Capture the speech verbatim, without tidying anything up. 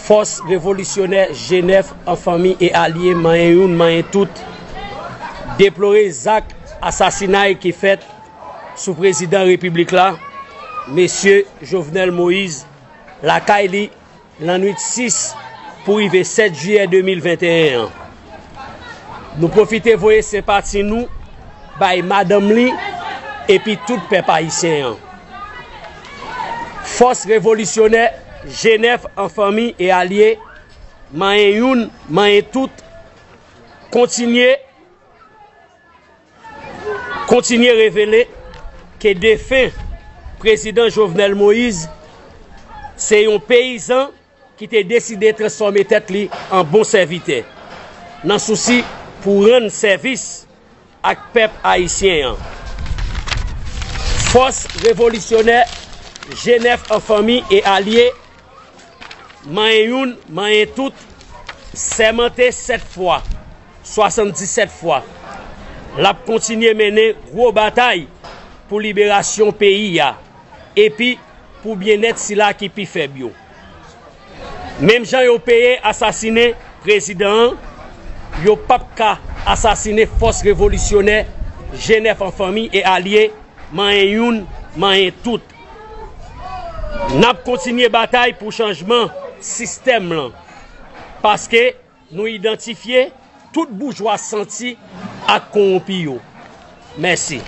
Fòs revolisyonè G nèf an fanmi e alye, manyen youn, manyen tout, deplore zak asasinay ki fèt sou prezidan repiblik la, mesye Jovenel Moïse, lakay li, lannwit sis pou rive sèt jiyè de mil venteyen an. Nou pwofite voye senpati nou bay madanm li epi tout pèp ayisyen an. Fòs revolisyonè G nèf an fanmi e alye, manyen youn, manyen tout, kontinye, kontinye revele ke defen prezidan Jovenel Moïse se yon peyizan ki te deside transfòme tèt li an bon sèvitè, nan sousi pou rann sèvis ak pèp ayisyen an. Fòs revolisyonè G nèf an fanmi e alye, manyen youn, manyen tout, sèmante sèt fwa, swasanndisèt fwa, l ap kontinye mennen gwo batay pou liberasyon peyi a, epi pou byennèt sila ki pi fèb yo. Menm jan yo peye asasinen prezidan an, yo p ap ka asasinen fòs revolisyonè G nèf an fanmi e alye, manyen youn, manyen tout. N ap kontinye batay pou chanjman sistèm lan, paske nou idantifye tout boujwa santi ak kowonpi yo. Mèsi.